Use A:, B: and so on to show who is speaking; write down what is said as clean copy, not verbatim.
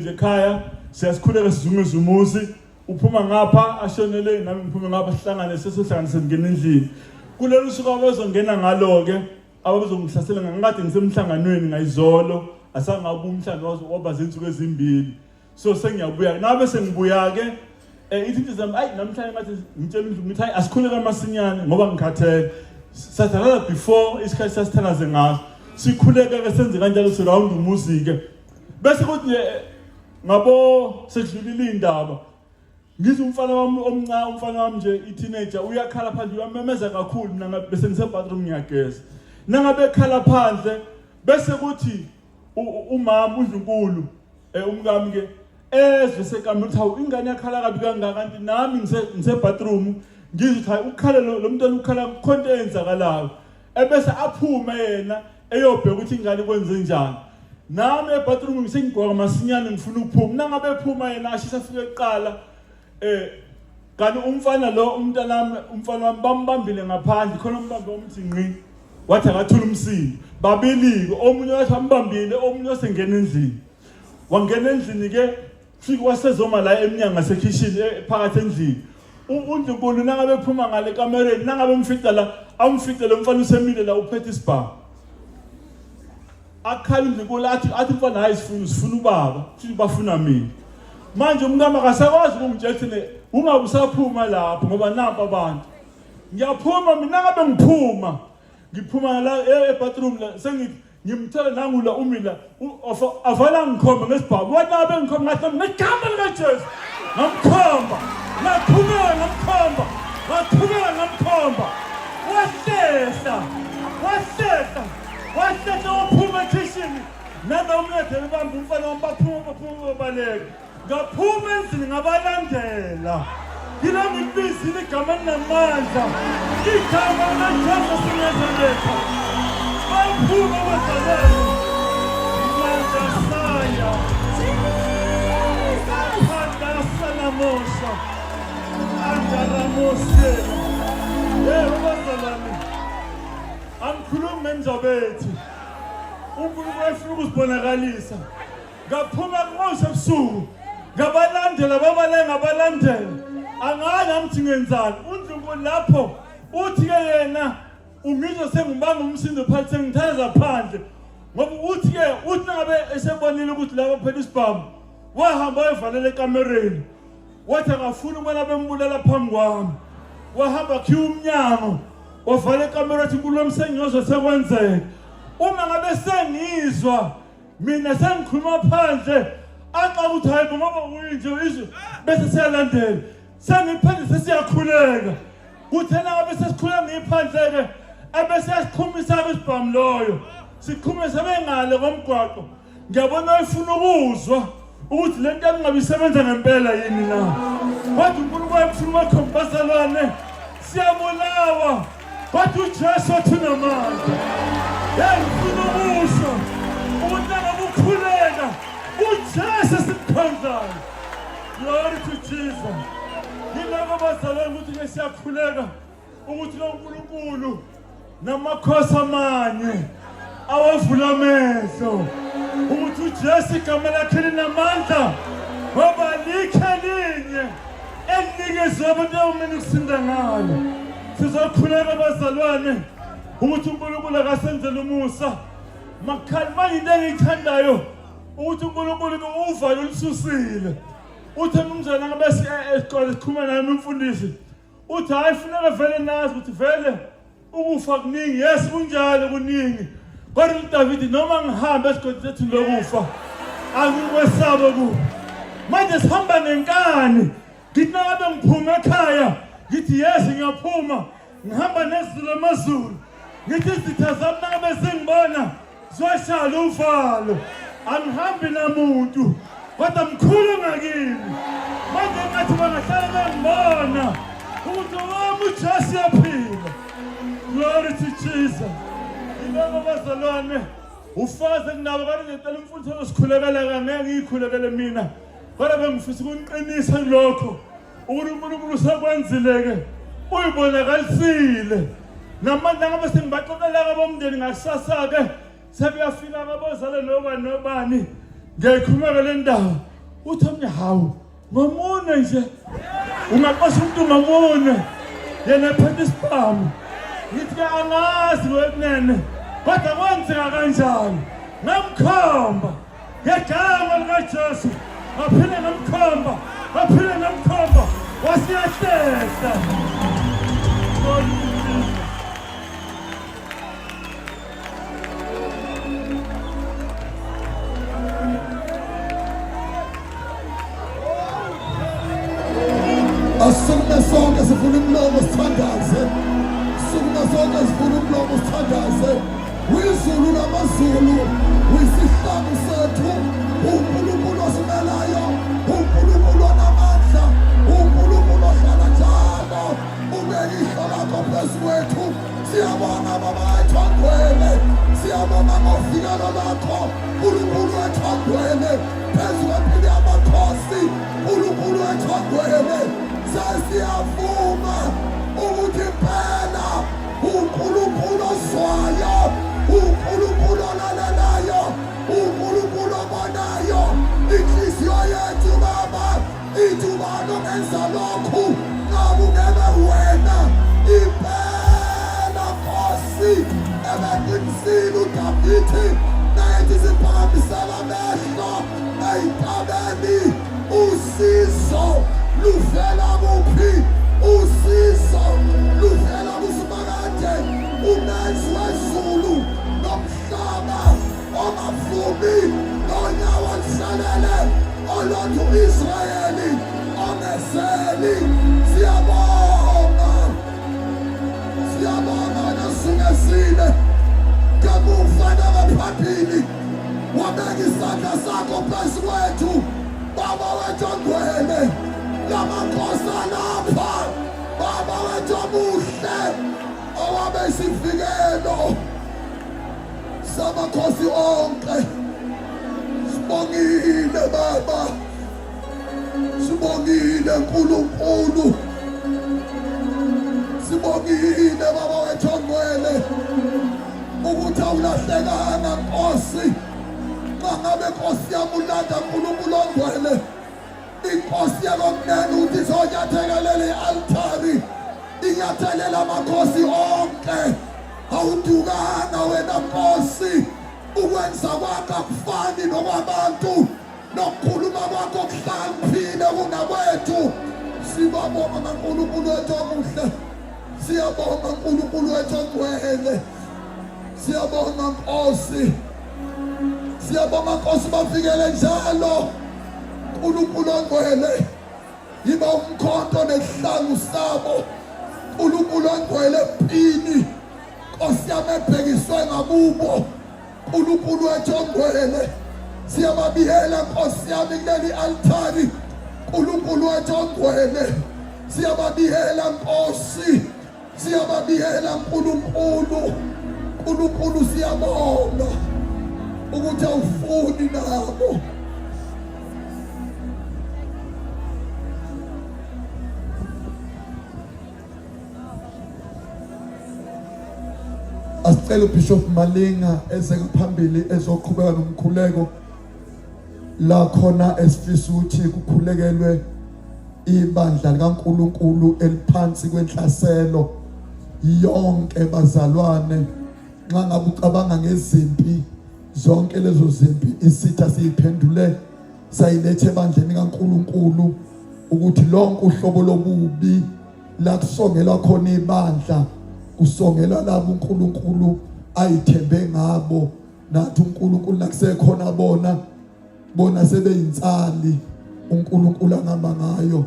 A: Ekhaya siyasikhuleka sizungeza umuzi uphuma ngapha ashonele nami ngiphume ngapha sihlangane sesihlangane sengena endlini kulolu suku abazongena ngalo-ke ababezongihlasela ngangikade ngisemhlanganweni ngayizolo asangabe umhlangano waba zinsuku ezimbili so sengiyabuya nabe sengibuya-ke um ithi into zami ayi namhlanje ngathi ngitshela indlu ngithi hayi asikhuleke masinyane ngoba ngikhathele sathandaza before isikhathi sasithandaze ngaso sikhuleke-ke senze kanjalo sirawunda umuzi-ke bese kuthi nje eh, ngabo sedlulile indaba ngizwe umfana wami omncane umfana wami nje i-teenager uyakhala phandle uyamemeza kakhulu mina bese ngise-bathroom ngiyageza nangabe ekhala phandle bese kuthi umama undlunkulu eh, umkami ke ezwe sekamela ukuthi hawu ingane yakhala kabi kangaka kanti nami ngise-bathroom ngizwe ukuthi hayi ukhala lo mntwana ukhala khonto eyenzakalayo ebese aphume yena eyobheka ukuthi ingane kwenze njani nami ebathroom ngisengigqoka masinyane ngifuna ukuphuma nangabe ephuma yena ashisa afike kuqala eh kanti umfana lo umntanami umfana wami bambambile ngaphandle khona umbambe umthi ngqi wathi akathula umsindo babilike omunye wathi ambambile omunye wasengena endlini wangena endlini ke Fika wasezoma la emnyango ngasekhishini eh, phakathi endlini. UNdlunkulu nangabe ephuma ngale kamereni nangabe emfica la amfice lo mfana usemile la uphethe isibhamu. Akhala uNdlunkulu athi athi mfana hayi sifuna sifuna ubaba, futhi bafuna mina. Manje umkami akasakwazi ukungitshela ukuthi ungabe usaphuma lapho ngoba nampa abantu. Ngiyaphuma mina ngabe ngiphuma ngiphuma la e, e-bathroom la sengithi ngimthole nangula umila avala ngikhomba ngesibhamu wathi abe ngikhomba ngathi ngegama likaJesu ngamkhomba ngaqhubeka ngamkhomba ngaqhubeka ngamkhomba wahlehla wahlehla wahlehla waphuma ekhishini nalomnede bebamba umfana wami baphuma baphuma babaleka Ngaphuma endlini ngabalandela. Yila ngilibizile igama elinamandla. Igama likaJesu waseNazaretha. Baphuma abazalwane. Mandasaya. Andasanamosa. Andaramosela. Yebo bazalwane. Angikhulumi ngenjabethi. uNkulunkulu efuna ukuzibonakalisa. Ngaphuma kunqose ebusuku ngabalandela babale ngabalandela angazi nami ngenzani uNdlunkulu lapho uthi ke yena ungizwe sengibanga umsindo phansi sengithandaza phandle ngoba uthi ke uthi nangabe esebonile ukuthi laba phela isibhamu wahamba wayovalela ekamereni wathi akafuni ukubona bembulala phambi kwami wahamba khiwa umnyango wavala ekamera athi kulo msengiyozwa sekwenzeka uma ngabe sengizwa mina sengikhuluma phandle axa ukuthi hayi bo ngoba uyinje izwe bese siyalandela sengiphandle sesiyakhuleka kuthena ngabe sesikhuleka ngiphandle-ke ebese yasiqhumisa-ke isibhamu loyo siqhume sebengale komgwaqo ngiyabona ifuna ukuzwa ukuthi le nto yami isebenza ngempela yini na kodwa uNkulunkulu wayefuna ubakhomba bazalwane siyabulawa kodwa uJesu wathi unamandla hey ngifuna ukusho ukuthi nangabe ukhuleka uJesu esimkhonzayo glory to Jesus yiloko bazalwane ukuthi ke siyakhuleka ukuthi lo nkulunkulu namakhosi amanye awavula amehlo ukuthi uJesu igama lakhe linamandla ngoba likhe linye elinikezwe abantu abamele ukusinda ngalo sizokhuleka bazalwane ukuthi uNkulunkulu akasenzele umusa makhali manje into engiyithandayo ukuthi uNkulunkulu uvalo olususile uthe mnumzane ngabe esiqale sikhuluma naye umfundisi uthi hayi funeka vele nazi ukuthi vele ukufa kuningi yes kunjalo kuningi kodwa uDavidi noma ngihambe esigodini sethu lokufa angikwesaba ku manje sihamba ngenkani ngithi nangabe ngiphuma ekhaya ngithi yes ngiyaphuma ngihamba nezulu amazulu ngithi izitha zami nangabe zingibona Zwashala uvalo angihambi namuntu kodwa mkhulu ngakimi manje ngathi bangahlala bengibona ukuthi owami uJesu uyaphila glory to Jesus yiloko bazalwane ufaze kunabo kanti ngicela umfundisi ozosikhulekela kangeke ngiyikhulekele mina kodwa bengifisa ukuniqinisa kulokho ukuthi uNkulunkulu usekwenzile-ke uyibonakalisile namanje ngabe sengibaxoxela-ke abomndeni ngakusasa-ke sebeyafika-ke abozale nobani nobani ngiyayikhuluma-ke le ndaba. Uthi omnye hawu ngomune nje ungaqosha umuntu ngomune yena ephethe isibhamu. Ngithi ke angazi wekunene kodwa kwenzeka kanjani ngamkhomba ngegama likaJesu ngaphinde ngamkhomba ngaphinde ngamkhomba wasiyahlehla.
B: Asukume sonke sifuna umlomo sithandaze. Sukume sonke sifuna umlomo sithandaze. Wizulu lamazulu, wisihlangu sethu, uNkulunkulu osimelayo, uNkulunkulu onamandla, uNkulunkulu ohlala njalo, ubeka ihlo lakho phezu kwethu. Siyabonga baba wethu ongcwele, siyabonga ngovikelo lakho, Nkulunkulu wethu ongcwele, phezu kwempilo yamakhosi, Nkulunkulu wethu ongcwele. Sesiyavuma ukuthi impela uNkulunkulu ozwayo, uNkulunkulu olalelayo, uNkulunkulu obonayo inhliziyo yethu baba ithi ubani ongenza lokhu ngabe ungebe wena impela nkosi ebeqinisile uDavidi nayethi siphakamisela amehlo ey'ntabeni usizo luvela kuphi usizo luvela kusimakade umenzi wezulu nomhlaba ongavumi nonyawo luhlalele olodwa u-Israyeli ongeseli. Siyabonga, siyabonga nasungezile ngemuva nangaphambili, wabeka isandla sakho phezu kwethu Baba wethu ongcwele, lamakhosi alapha Baba wethu omuhle owabe isivikelo samakhosi onke. Sibongile Baba, sibongile Nkulunkulu, sibongile Baba wethu ongcwele ukuthi awulahlekanga Nkosi. Nxa ngabe Nkosi yami ulanda Nkulunkulu ongcwele inkosi yakomnene ukuthi izonyatheka leli altari inyathelela amakhosi onke awudukanga wena nkosi ukwenza kwakho akufani nokwabantu nokukhuluma kwakho kuhlakaniphile kunakwethu sibabonga ngaNkulunkulu wethu omuhle siyabonga uNkulunkulu wethu ongcwele siyabonga Nkosi siyabonga Nkosi bafikele njalo uNkulunkulu ongcwele yiba umkhonto nesihlangu sabo uNkulunkulu ongcwele empini Nkosi yami ebhekiswe ngakubo uNkulunkulu wethu ongcwele siyababiyela Nkosi yami kuleli altari uNkulunkulu wethu ongcwele siyababiyela Nkosi siyababiyela Nkulunkulu Nkulunkulu siyabonga ukuthi awufuni nabo Asicela uBishop Malinga eze ngaphambili ezoqhubeka nomkhuleko la khona esifisa ukuthi kukhulekelwe ibandla likaNkuluNkulu eliphansi kwenhlaselo yonke bazalwane nxa ngabe ucabanga ngezimpi zonke lezo zimpi isitha siyiphendule sayiletha ebandleni kaNkuluNkulu ukuthi lonke uhlobo lobubi la kusongelwa khona ibandla kusongelwa labo uNkulunkulu ayithembe ngabo nathi uNkulunkulu nakusekhona bona bona sebeyinsali uNkulunkulu angihamba ngayo.